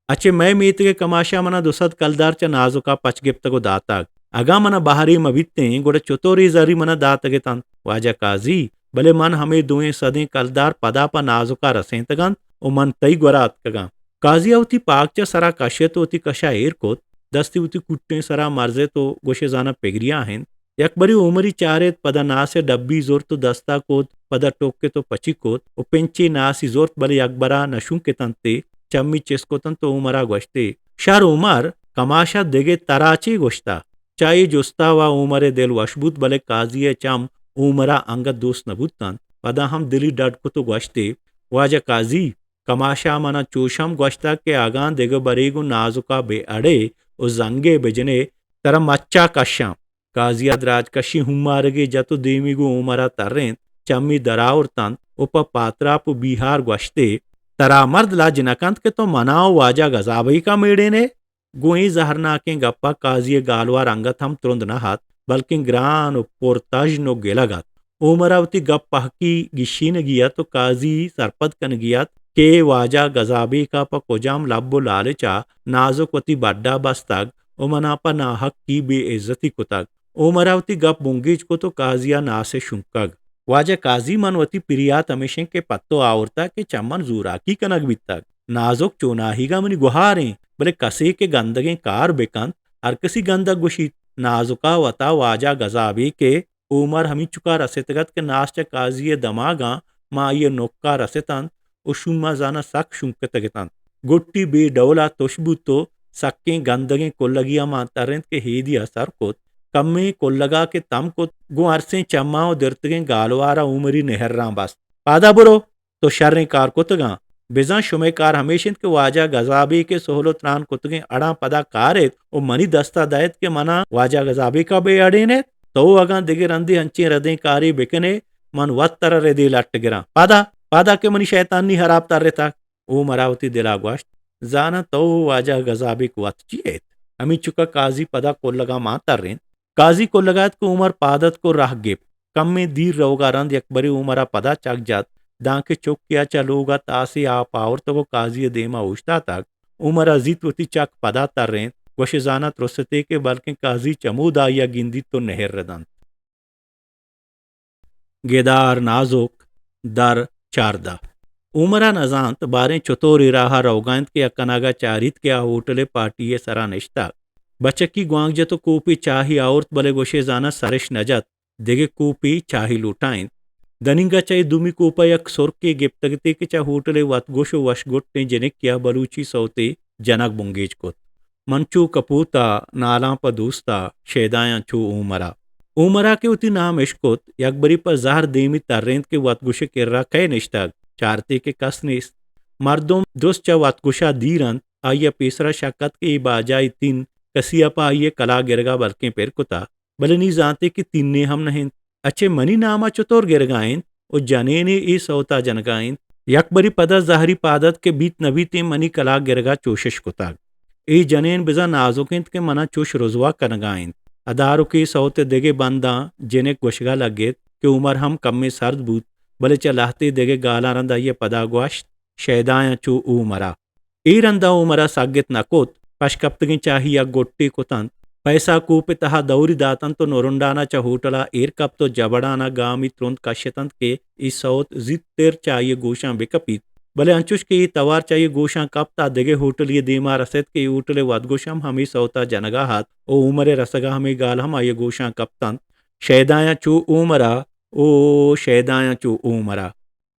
اچے مئے میتگ ء کماش ء منا دو سد کلدار چہ نازک ء پچ گپتگ و داتگ۔ اگاں منا بہرے مہ بیتیں، گڑا چطور اے زری منا داتگ اتنت؟ واجہ قاضی، بلے من ہمے دوئیں سدیں کلدار پدا پہ نازک ء رسینتگ انت و من تئی گورا اتکگ آں۔ قاضی ء وتی پاگچہ سرا کشت و وتی کش ء ایر کت، دستی وتی کوٹیں سرا مرزت و گوشے زاناں پگریا انت۔ یک برے عمری چارت، پدا ناس ء ڈبی زرت و دستا کت، پدا ٹوکت و پچی کت و پنچے ناسی زرت، بلے یک برا نہ شونکتنت ء چمی چست کتنت و عمرا گوشتی، شر عمر، کماشا دگہ ترا چے گوشتا؟ چہ اے جستا و عمر ء دل وش بوت، بلے قاضی ء چم عمرا انگت دوست نہ بوتنت۔ پدا ہم دلی ڈڈ کت و گوشتی، واجہ قاضی، کماشا منا چوش ہم گوشتگ کہ اگاں دگہ برے گوں نازکا بہ اڑے و زنگے بجنے، ترا مچا کشاں۔ قاضی ء دراجکشیں ہومارگے جت و دیمی گوں عمر ء ترینت، چمی درآورتنت و پہ پاتراپ و بیہار گوشتے، ترا مرد لاج نہ کنت کہ تو منا و واجہ گزابیکا میڑینے؟ گوں اے زہرناکیں گپ ء قاضی ء گالوار انگت ہم ترند نہ ات، بلکیں گران و پر تژن و گلگ ات۔ عمر ء وتی گپ پہکی گیشینگی ات و قاضی سرپد کنگی ات کہ واجہ گزابیکا پہ کجام لب و لالچ ء نازک وتی بڈا بستگ و منا پہ ناحقی بے عزتی کتگ۔ عمر ء وتی گپ بنگیج کت و قاضی ء ناس ء شنکگ۔ واجہ قاضی، من وتی پریات ہمیش انت کہ پہ تو آورتگ کہ چہ من زوراکی کنگ بیتگ۔ نازک چوناہیگا منی گہار انت، بلے کسے کہ گندگیں کار بکنت، ہر کسی گندگ گوشیت۔ نازکا وتا واجہ گزابیک ء عمر ہمینچکا رستگ ات کہ ناس چہ قاضی ء دماگاں ماں آئی ء نکا رستنت و شوما زاناں سک شونکتگ اتنت۔ گٹی بے ڈولا تش بوت و سکیں گندگیں کلگیا مان ترینت کہ ہیدیا سر کت۔ کمیں کلگا کہ تم کت، گوں ارسیں چماں و درتگیں گالوارا عمری نہراں بست۔ پادا برو! تو شریں کار کتگاں۔ بزاں شمئے کار ہمیش انت کہ واجہ گزابیک ء سہل و تران کتگیں اڑاں پدا کار ایت و منی دستا دئیت کہ منا واجہ گزابیکا بہ اڑین ایت۔ تو اگاں دگہ رندے انچیں ردیں کارے بکنے، من وت ترا ردے لٹ گراں۔ پادا، پادا کہ منی شیطانی ہراب ترتگ۔ عمرا وتی دلا گوشت، زاناں تو و واجہ گزابیک وت چی ایت؟ ہمینچکا قاضی پدا کلگا مان ترینت۔ قاضی کلگا اتک و عمر پاد اتک و راہ گپت۔ کمیں دیر روگا رند یکبرے عمرا پدا چک جت، دانکہ چکیا چہ لوگا تاسے آپ آورتگ و قاضی ء دیما اوشتاتگ۔ عمرا زیت وتی چک پدا ترینت، گوشے زاناں ترستے کہ بلکیں قاضی چمودا آئیا گندیت و نہر دنت۔ گدار نازک، در چاردہ۔ عمرا نزانت باریں چطورے راہا روگا انت کہ یک اناگا چاریت کہ آ ہوٹل ء پارٹی ء سرا نشتگ۔ بچکی گوانک جت و کوپے چاہے آورت، بلے گوشے زاناں سرش نہ جت، دگہ کوپے چاہے لوٹائینت۔ دنیگا چہ اے دومی کوپا یک سرکے گپتگتے کہ چہ ہوٹل ء وتگوش و وشگٹیں جنکیا بلوچی سوتے جنگ بنگیج کت۔ من چو کپوتا، نالاں پہ دوستا، شیدایاں چو عمرا۔ عمرا کہ وتی نام اشکت، یکبرے پہ زہر دیمی ترینت کہ وتگوش ء کرا کئے نشتگ، چارتے کہ کس نیست۔ مردم درست چہ وتگوشا دیر انت، آئیا پیسرا شک ات کہ اے باجائی تین کسی ءَ پہ آئی ءِ کلاگ گرگ ءَ بلکیں پر کتہ، بلے نی زانتے کہ تینے ہم نہ انت۔ اچے منی نام ءَ چتور گرگ ءَ انت ءُ جنینے اے سوت ءَ جنگ ءَ انت؟ یک برے پدا زہری پاد ات کہ بیت نہ بیت ایں منی کلاگ گرگ ءَ چوشش کتگ۔ اے جنین بزاں نازک انت کہ من ءَ چوش رزوا کنگ ءَ انت۔ ادارک اے سوت ءِ دگہ بنداں جنک گوشگ ءَ لگت کہ عمر ہم کمے سرد بوت، بلے چہ لہتے دگہ گالاں رند آئی ءَ پدا گوشت، شیدایاں چو عمر ءَ۔ اے رند ءَ عمر ءَ سگت نہ کت، پشکپتگیں چاہی ءَ گٹے کت انت، پیسہ کوپ ءِ تہا دوری دات انت ءُ نرنڈان ءَ چہ ہوٹل ءَ ایر کپت ءُ جبڑان ءَ گامی ترند کش ات انت کہ اے سوت زیت تر چہ آئی ءِ گوشاں بہ کپیت۔ بلے انچوش کہ اے توار چہ آئی ءِ گوشاں کپت، آ دگہ ہوٹلے ءِ دیم ءَ رست کہ اے ہوٹل ءِ ودگوش ہم ہمے سوت ءَ جنگ ءَ ات ءُ عمر ءِ رسگ ءَ ہمے گال ہم آئی ءِ گوشاں کپت انت، شیدایاں چو عمر ءَ، او شیدایاں چو عمر ءَ۔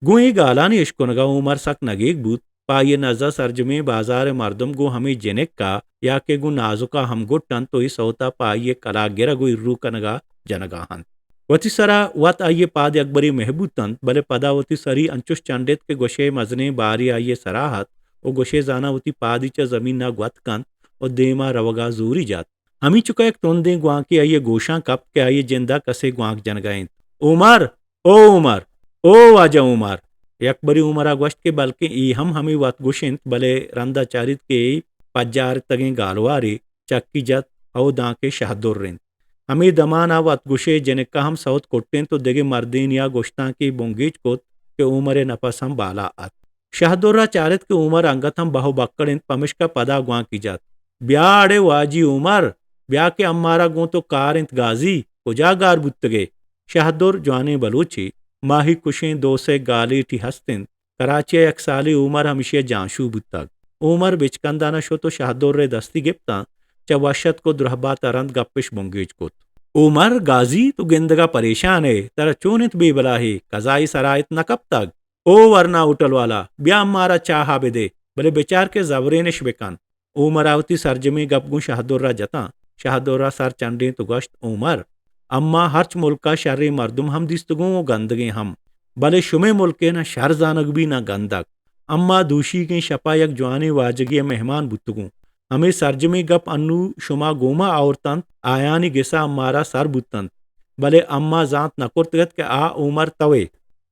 گوں اے گالانی اشکنگ ءَ عمر سک نگیگ بوت۔ پہ آئی ءِ نز ءَ سرجمیں بازار ءِ مردم گوں ہمے جنک ءَ یا کہ گوں نازک ءَ ہمگٹ انت ءُ اے سوت ءَ پہ آئی ءِ کلاگ گرگ ءُ ایرو کنگ ءَ جنگ ءَ انت۔ وتی سر ءَ وت آئی ءِ پاد یکبرے مہ بوت انت، بلے پدا وتی سری انچوش چنڈت کہ گوشے مزنیں بارے آئی ءِ سر ءَ ات ءُ گوشے زاناں وتی پادی چہ زمین ءَ گوت کنت ءُ دیم ءَ روگ ءَ زوری جت۔ ہمینچک ءَ یک ترندیں گوانکے آئی ءِ گوشاں کپت کہ آئی ءِ جند ءَ کسے گوانک جنگ ءَ انت۔ عمر! او عمر! او واجہ عمر! یکبرے عمر ءَ گوشت کہ بلکیں اے ہم ہمے وت گوش انت، بلے رند ءَ چاریت کہ اے پجارتگیں گالوارے چکی جت، او دانکہ شہدر انت۔ ہمے دمان ءَ وت گوشے جنک ءَ ہم سوت کٹ انت ءُ دگہ مردینے ءَ گوشتانکے بنگیج کت کہ عمر ءِ نپس ہم بالا ات۔ شہدر ءَ چارت کہ عمر انگت ہم بہو بکڑ انت، پمشکا پدا گوانکی جت، بیا اڑے واجی عمر، بیا کہ امارا گوں تو کار انت گازی، کجا گار بوتگے؟ شہدر جوانیں بلوچے، ماہی کشیں دو سے گالیٹی ہست انت۔ کراچی ءَ یک سالے عمر ہمشی ءَ جانشو بوتگ۔ عمر بچکندان ءَ شت ءُ شہدر ءِ دستی گپتاں، چہ وش اتک ءُ درہبات ءَ رند گپش بنگیج کت۔ عمر گازی تو گندگ ءَ پریشان ئے، ترا چون انت بے بلاہے، قضائے سرا ات نہ کپتگ؟ او ورنا ہوٹل والا، بیا مارا چاہ ءَ بدے، بلے بچار کہ زبرینش بکن۔ عمر ءَ وتی سرجمیں گپ گوں شہدر ءَ جتاں۔ شہدر ءَ سر چنڈینت ءُ گوشت، عمر! اما ہرچ ملک ءَ شریں مردم ہم دیستگوں ءُ گندگیں ہم، بلے شمئے ملک ءِ نہ شر زانگ بی نہ گندگ۔ اما دوشیگیں شپ ءَ یک جوانیں واجگے ءِ مہمان بوتگوں۔ ہمے سرجمیں گپ انوں شما گوما آورت انت، آیانی گس ءَ امارا سر بوت انت، بلے اما زانت نہ کرتگ ات کہ آ عمر تو ئے۔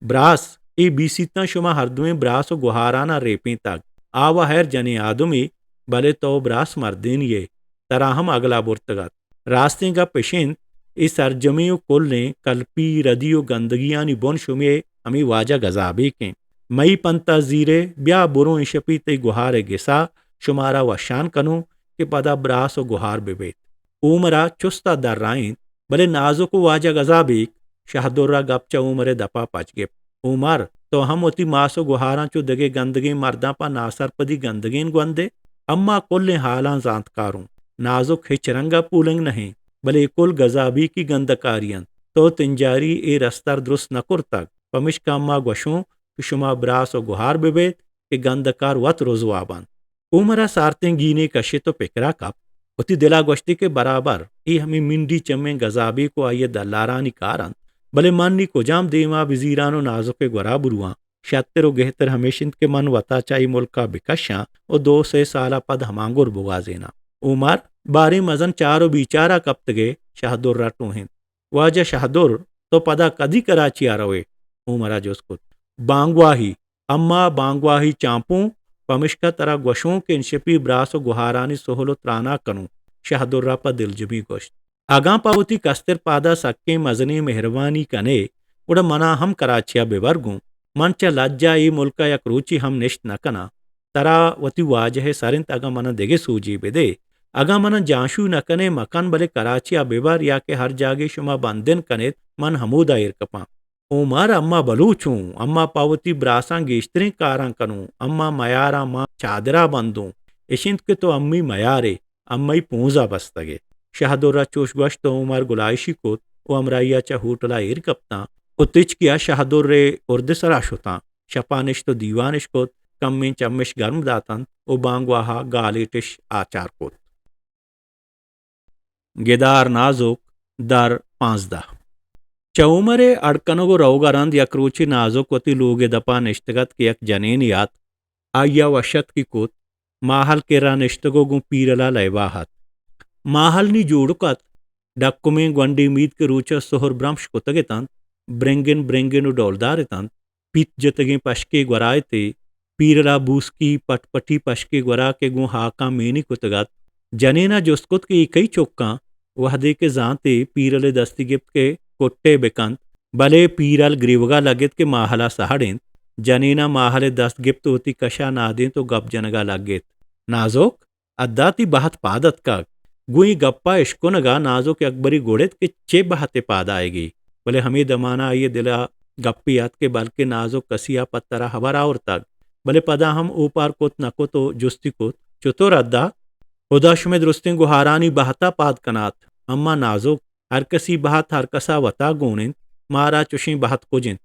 براس، اے بیسیتاں شما ہردوئیں براس ءُ گہاران ءَ ریپینتگ۔ آ و ہیر جنیں آدمے، بلے تو براس مردینے ئے، ترا ہم اگل ءَ برتگ ات۔ راستیں گپ اش انت، اے سرجمیں ءُ کلیں کلپی، ردی ءُ گندگیانی بن شمے ہمے واجہ گزابیک انت۔ مئی پنت ءَ زیرے، بیا برو انشپی تئی گہار ءِ گس ءَ شمارا وشان کنوں کہ پدا براس ءُ گہار بہ بیت۔ عمر ءَ چست ءَ درائینت، بلے نازک ءُ واجہ گزابیک۔ شہدر ءَ گپ چہ عمر ءِ دپ ءَ پچ گپت۔ عمر، تو ہم وتی ماس ءُ گہاراں چو دگہ گندگیں مرداں پہ ناسرپدی گندگین گوندے؟ اما کلیں حالاں زانتکاروں۔ نازک ہچ رنگ ءَ پولنگ نہ انت، بلے اے کل گزابیکی گندکاری انت۔ تو تنجاری اے رستر درست نہ کرتگ، پمشکا اما گوشوں کہ شما براس ءُ گہار بہ بیت کہ گندکار وت رزوا بنت۔ عمر ءَ سارتیں گینے کشت ءُ پکر ءَ کپت۔ وتی دل ءَ گوشتی کہ برابر اے ہمے منڈی چمیں گزابیک ءُ آئی ءِ دلارانی کار انت، بلے من نی کجام دیم ءَ بزیراں ءُ نازک ءِ گورا برواں؟ شتر ءُ گہتر ہمیش انت کہ من وتا چہ اے ملک ءَ بکشاں ءُ دو سے سال ءَ پد ہمانگر بگوازیناں۔ عمر، باریں مزن چار ءُ بیچار ءَ کپتگ ئے؟ شہدر ءَ ٹوہینت۔ واجہ شہدر، تو پدا کدی کراچی ءَ روئے؟ عمر ءَ جست کت۔ بانگواہی، اما بانگواہی چانپوں، پمشکا ترا گوشوں کہ انشپی براس ءُ گہارانی سہل ءُ تراناک کنوں۔ شہدر ءَ پہ دلجمی گوشت۔ اگاں پہ وتی کستر پاد ءَ سکیں مزنیں مہربانی کن ئے، گڑا من ءَ ہم کراچی ءَ بہ بر گوں۔ من چہ لج ءَ اے ملک ءَ یک روچے ہم نشت نہ کناں۔ ترا وتی واجہ ءِ سر انت، اگاں من ءَ دگہ سوجے بہ دے۔ اگاں من ءَ جانشو نہ کن ئے مکن، بلے کراچی ءَ بہ بر یا کہ ہر جاگہے شما بندن کن ایت، من ہمودا ایر کپاں۔ عمر، اما بلوچ اوں، اما پہ وتی براساں گیشتریں کاراں کنوں، اما میاراں ماں چادرا بندوں۔ اش انت کہ تو امی میار ئے، امئی پونز ءَ بستگ ئے۔ شہدر ءَ چوش گوشت ءُ عمر گلائشی کت ءُ ہمراہی ءَ چہ ہوٹل ءَ ایر کپتاں ءُ تچکی ءَ شہدر ءِ اردے سرا شتاں۔ شپ ءَ نشت ءُ دیوان اش کت، کمیں چمش گرم داتنت ءُ بانگواہ ءَ گالیٹش آچار کت۔ گدار نازک، در پانزدہ۔ چہ عمر ءِ اڈ کنگ ءُ روگ ءَ رند یک روچے نازک وتی لوگ ءِ دپ ءَ نشتگ ات کہ یک جنینے ات، آئی ءَ وش اتکی کت، ماہل کرا نشتگ ءُ گوں پیرل ءَ لیبا ات۔ ماہل نی جوڑ کت۔ ڈکمیں گونڈیں مید کہ روچ ء سہر برمش کتگ اتنت، برنگن برنگن و ڈولدار اتنت۔ پیت جتگیں پشکے گورا اتے، پیرلا بوسکی پٹ پٹی پشکے گورا کہ گوں ہاکاں مینی کتگ ات۔ جنین ء جست کت کہ اے کئی چکاں؟ وہدے کہ زانت ئے پیرل ء دستی گپت کہ کٹے بکنت، بلے پیرل گریوگا لگت کہ ماہلا سہڑ انت۔ جنین ء ماہل ء دست گپت و وتی کشا نادینت و گپ جنگا لگت۔ نازک، ادا تئی بہت پاد اتکگ۔ گوں اے گپا اشکنگا نازک یکبرے گڑت کہ چے بہتے پاد آیگی، بلے ہمے دمانا آئی ء دلا گپے ات کہ بلکیں نازک کسیا پہ ترا ہبر آورتگ، بلے پدا ہم اوپار کت نہ کت و جستی کت، چتور ادا؟ ہدا شمئے درستیں گہارانی بہتا پاد کنات۔ اما نازک، ہر کسی بہت ہر کسا وتا گون انت، مارا چشیں بہت کج انت۔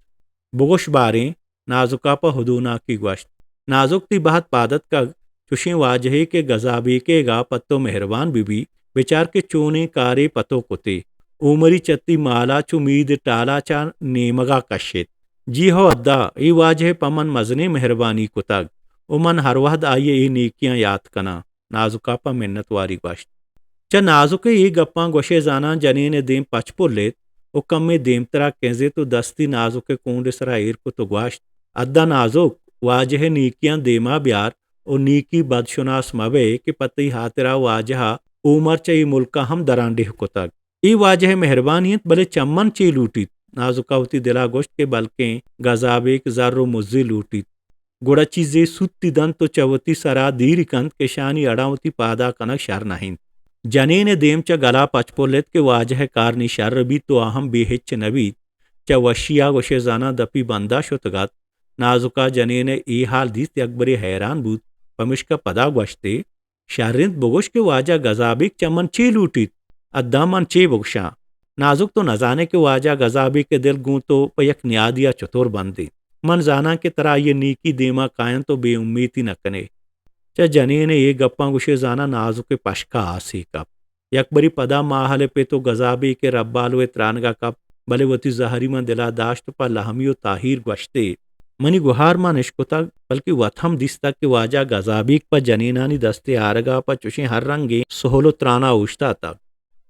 بگوش باریں، نازکا پہ ہدوناکی گوشت۔ نازک تئی بہت پاد اتکگ، چشیں واجہے کہ گزابیکے گا پہ تو مہربان بہ بی، بچار کہ چونیں کارے پہ تو کتے۔ اومری چہ تئی مالا چو مید ٹالا چہ نیمگا کشت۔ جی ہو ادا، اے واجہ پہ من مزنیں مہربانی کتگ و من ہر وہد آئی ء اے نیکیاں یات کناں۔ نازکا پہ منت واری گوشت۔ چہ نازک ء اے گپاں گوشئے زاناں جنین ء دیم پچ پلیت و کمے دیمترا کنزت و دستی نازک ء کونڈ ء سرا ایر کت و گوشت، ادا نازک، واجہ ء نیکیاں دیما بیار و نیکی بدشناس مبئے کہ پہ تئی ہاترا واجہ ء اومر چہ اے ملکا ہم درانڈیہ کتگ۔ اے واجہ ء مہربانی انت، بلے چہ من چے لوٹیت؟ نازکا وتی دلا گوشت کہ بلکیں گزابیک زر و مزے لوٹیت۔ گڑا چیزے سوتی دنت و چہ وتی سرا دیری کنت کہ اشانی اڑاں وتی پادا کنگ شر نہ انت۔ جنین ء دیم چہ گلا پچ پل ات کہ واجہ ء کار نی شر بیت و آ ہم بے ہچ نہ بیت۔ چہ وشیا گوشئے زاناں دپی بندا شتگ ات۔ نازکا جنین ء اے حال دیست یکبرے حیران بوت، پمشکا پدا گوشتے، شر انت بگوش کہ واجہ گزابیک چہ من چے لوٹیت؟ ادا من چے بگشاں؟ نازک تو نزانئے کہ واجہ گزابیک ء دل گوں تو پہ یک نیادیا چتور بند انت۔ من زاناں کہ ترا آئی ء نیکی دیما کاینت و بے امیتی نہ کنئے۔ چہ جنین ء اے گپاں گوشئے زاناں نازک ء پشکا آسے کپت۔ یکبرے پدا ماہل ء پت و گزابیک ء ربالو ء ترانگا کپت، بلے وتی زہری ماں دلا داشت و پہ لہمی و تاہیر گوشتے، منی گہار مان اشکتگ، بلکیں وت ہم دیستگ کہ واجہ گزابیک پہ جنینانی دست ء آرگا پہ چشیں ہر رنگیں سہل و ترانا اوشتاتگ۔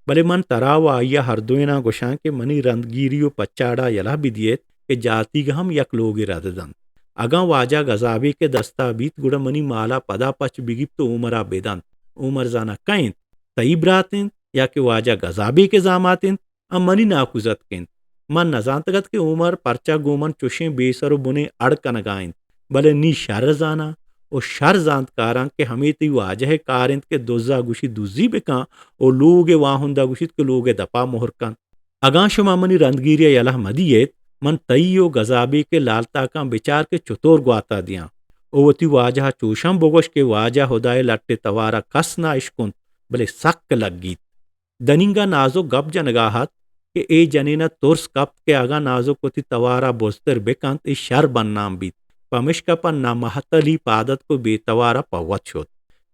بلے من ترا و آئی ء ہر دوئیناں گوشاں کہ منی رندگیری و پچاڑا یلہ بدیت کہ جاتیگ ہم یک لوگے رد دنت۔ اگاں واجہ گزابیک ء دستا بیت گڑا منی مالا پدا پچ بگیپت و اومرا بدنت۔ اومر زاناں کئے انت؟ تئی برات انت یا کہ واجہ گزابیک ء زامات انت؟ آ منی ناکوزتک انت۔ من نزانتگ ات کہ اومر پرچا گوں من چشیں بے سر و بنیں اڑ کنگا انت، بلے نی شر زاناں و شر زانتکاراں کہ ہمے تئی واجہ ء کار انت کہ دزا گوشی دزی بکن و لوگ ء واہندا گوشیت کہ لوگ ء دپا مہر کن۔ اگاں شما منی رندگیری ء یلہ مدیت، من تئی و گزابیک ء لالتاکاں بچار کہ چتور گواتا دیاں و وتی واجہ ء چوشاں بگوش کہ واجہ ہدائے لٹ ء توارا کس نہ اشکنت، بلے سک لگیت۔ دنینگا نازک گپ جنگا ات کہ اے جنین ء ترس کپت کہ اگاں نازک وتی توارا بزتر بکنت، اے شر بنام بیت۔ پمشکا پہ نامہتلی پاد اتک و بے توارا پہ وت شت۔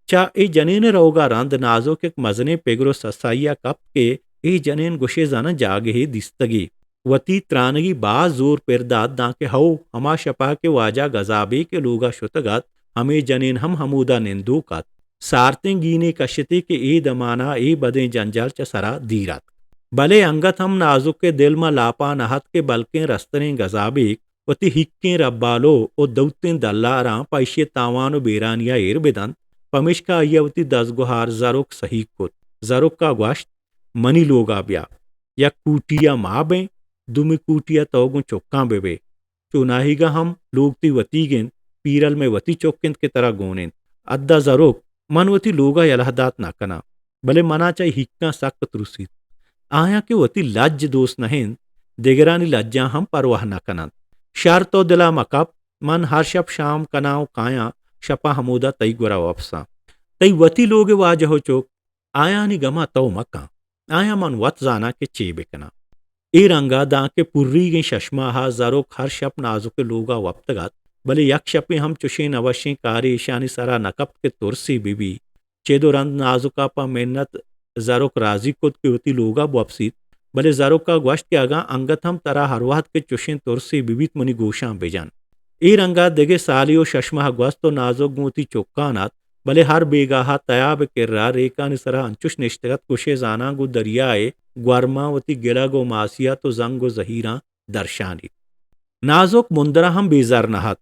چہ اے جنین ء روگا رند نازک یک مزنیں پگر و سسائیا کپت کہ اے جنین گوشے زاناں جاگہے دیستگی۔ وتی ترانگی باز زور پر دات دانکہ ہئو، ہما شپا کہ واجہ گزابیک ء لوگا شتگ ات، ہمے جنین ہم ہمودا نندوک ات۔ سارتیں گینے کشتے کہ اے دمانا اے بدیں جنجال چہ سرا دیر اتک۔ بلے انگت ہم نازک ء دل ماں لاپا نہ ات کہ بلکیں رستریں گزابیک وتی ہیکیں ربالو و دوتیں دلاراں پہ ایشی ء تاوان و بیرانیا ایر بدنت، پمیشکا آئی ء وتی دزگوہار زرک سہی کت۔ زرکا گوشت، منی لوگا بیا، یک کوٹی ء ما بئیں، دومی کوٹی ء تو گوں چکاں بہ بئے۔ چوناہیگا ہم لوگ تئی وتیگ انت، پیرل مئے وتی چک انت کہ ترا گون انت۔ ادا زرک، من وتی لوگا یلہ دات نہ کناں، بلے منا چہ ہیکاں سک ترسیت۔ آیاں کہ وتی لج دوست نہ انت، دگرانی لجاں ہم پرواہ نہ کننت۔ شر تو دلا مکپ، من ہر شپ شام کناں و کایاں، شپا ہمودا تئی گورا وپساں۔ تئی وتی لوگ واجہ و چک، آیانی گما تو مکن، آیاں من وت زاناں کہ چے بکناں۔ اے رنگا دانکہ پریگیں ششماہا زرک ہر شپ نازک لوگا وپتگ ات، بلے یک شپے ہم چشیں نوشیں کارے ایشانی سرا نہ کپت کہ ترسے بہ بی۔ چد و رند نازکا پہ منت زرک رازی کت کہ وتی لوگا بوپسیت، بلے زرکا گوشت کہ اگاں انگت ہم ترا ہر وہد کہ چشیں ترسے بہ بیت منی گوشاں بجن۔ اے رنگا دگہ سالے و شش ماہ گوست و نازک گوں وتی چکان ات، بلے ہر بیگاہ ءَ تیاب ءِ کرا ریکانی سرا انچوش نشتگ ات، گوشے زاناں گوں دریائے گورماں وتی گلگ و ماسیت و زنگ و زہیراں درشانیت۔ نازک مندرا ہم بے زر نہ ات،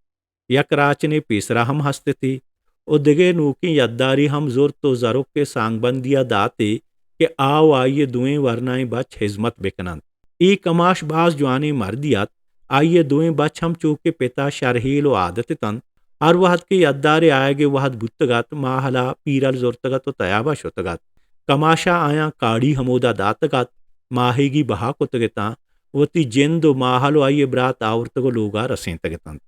یک راچنے پیسرا ہم ہست اتی و دگہ نوکیں یداری ہم زرت و زرک ءِ سانگبندی ءَ داتے کہ آ و آئی ءِ دوئیں ورنائیں بچ ہزمت بکننت۔ اے کماش باز جوانیں مردی ات۔ آئی ءِ دوئیں بچ ہم چو کہ پتا شرہیل و عادت اتنت۔ ہر وہد کہ یدارے آیگ ءِ وہد بوتگ ات، ماہل ءَ پیرل زرتگ ات و تیاب ءَ شتگ ات۔ کماش ءَ آیاں کاڑی ہمودا داتگ ات، ماہیگی بہا کتگ اتاں، وتی جند و ماہل و آئی ءِ برات آورتگ و لوگ ءَ رسینتگ اتنت۔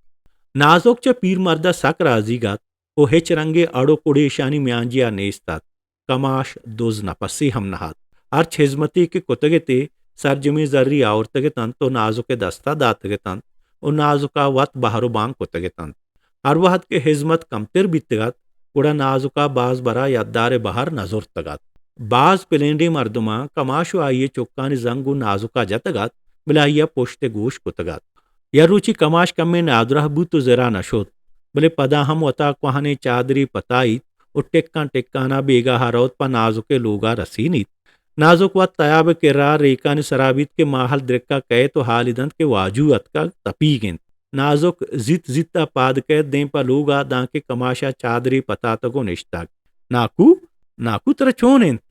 نازک چہ پیرمرد ءَ سک رازیگ ات و ہچ رنگیں اڑ و کڑے اشانی میانجی ءَ نیست ات۔ کماش دز نپسے ہم نہ ات۔ ہرچ ہزمتے کہ کتگ اتے، سرجمیں زری آورتگ اتنت و نازک ءِ دست ءَ داتگ اتنت و نازک ءَ وت بہر و بانگ کتگ اتنت۔ ہر وہد کہ ہزمت کمتر بیتگ ات، گڑا نازک ءَ باز برا یدار ءِ بہر نہ زرتگ ات۔ باز پلینڈیں مردماں کماش و آئی ءِ چکانی زنگ گوں نازک ءَ جتگ ات، بلے آئی ءَ پشت ءِ گوش کتگ ات۔ یک روچے کماش کمے نادراہ بوت و زرا نہ شت، بلے پدا ہم وتا کوہنیں چادرے پتائیت و ٹکاں ٹکانا بیگاہ ءَ روت، پہ نازک ءِ لوگ ءَ رسینیت۔ نازک وت تیاب ءِ کرا ریکانی سرا بیت کہ ماہل درکا کئیت و حالی دنت کہ واجو اتکگ تپیگ انت۔ نازک زیت زیت ءَ پاد کئیت دیم پہ لوگ ءَ، دانکہ کماش ءَ چادرے پتاتگ و نشتگ۔ ناکو، ناکو ترا چون انت؟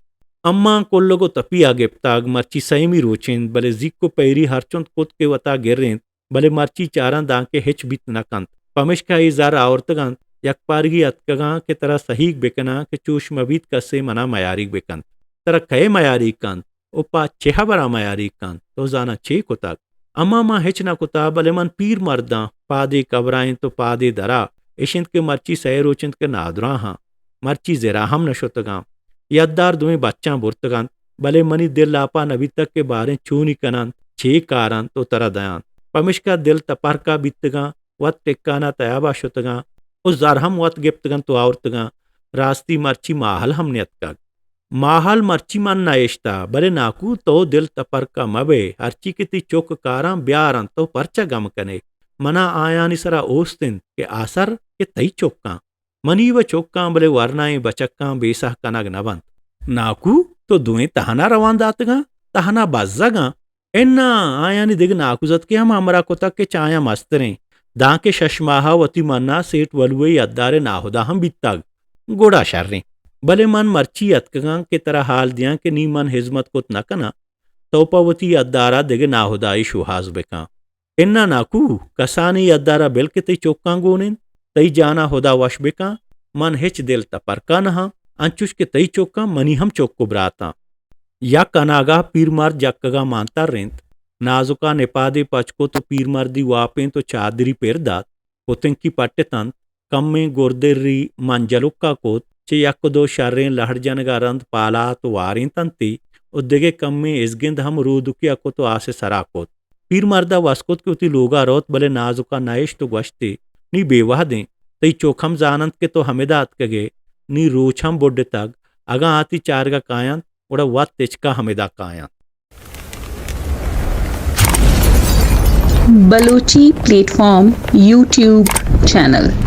اماں کلگ و تپی ءَ گپتگ، مرچی سیمی روچ انت، بلے زیک و پیری ہرچنت کت کہ وتا گر انت، بلے مرچی چاراں دانکہ ہچ بیت نہ کنت۔ پمشکا اے زر آورتگ انت، یکپارگی اتکگاں کہ ترا سہیگ بکناں کہ چوش مہ بیت کسے منا میاریگ بکنت۔ ترا کئے میاریگ کنت؟ و پہ چے ہبرا میاریگ کنت؟ تو زاناں چے کتگ؟ اما من ہچ نہ کتا، بلے من پیر مرداں، پادے کبرا انت و پادے درا، اش انت کہ مرچی سئے روچ انت کہ نادراہاں، مرچی زرا ہم نہ شتگاں۔ یدار دوئیں بچاں برتگ انت، بلے منی دل لاپا نہ بیتگ کہ باریں چونی کننت، چے کارنت و ترا دینت۔ پمشکا دل تپرکا بیتگاں، وت ٹکانا تیابا شتگاں و زر ہم وت گپتگ انت و آورتگاں۔ راستی مرچی ماہل ہم نیتکگ۔ ماہل مرچی من نہ اشتا، بلے ناکو تو دل تپرکا مہ بئے، ہرچی کہ تئی چک کاراں بیار انت، تو پرچا گم کنے؟ منا آیانی سرا اوست انت کہ آسر کہ تئی چکاں۔ منی و چکاں، بلے ورنائیں بچکاں بے ساہ کنگ نہ بنت۔ ناکو، تو دوئیں تہنا روان داتگاں، تہنا بزگاں؟ اناں، آیانی دگہ ناکوزتکے ہم ہمراہ کتگ کہ چہ آیاں مستریں۔ دانکہ شش ماہا وتی منا سیٹ ولوئے یدار ناہدا ہم بیتگ۔ گڑا شریں۔ بلے من مرچی اتکگاں کہ ترا حال دیاں کہ نی من ہزمت کت نہ کناں، تو پہ وتی یدارا دگہ ناہدائے شوہاز بکن۔ اناں ناکو، کسانیں یدارا بل کہ تئی چکاں گون انت، تئی جانا ہدا وش بکن، من ہچ دل تپرکا نہاں، انچوش کہ تئی چکاں منی ہم چک و براتاں۔ یک اناگاہ پیرمرد جکگا مان ترینت۔ نازکا نپادے پچ کت و پیرمردی واپینت و چادری پر دات۔ پتنکی پٹتنت۔ کمیں گردری منجلکا کت، چہ یک و دو شریں لہڑ جنگا رند پالات و وارینتنتی و دگہ کمیں ازگند ہم رودکیا کت و آسے سرا کت۔ پیرمردا وس کت کہ وتی لوگا روت، بلے نازکا نہ اشت و گوشتی، نی بے وہدیں، تئی چک ہم زاننت کہ تو ہمدا اتکگئے، نی روچ ہم بڈتگ، اگاں آ تئی چارگا کاینت، گڑا وت تچکا ہمدا کاینت۔ Balochi platform YouTube channel.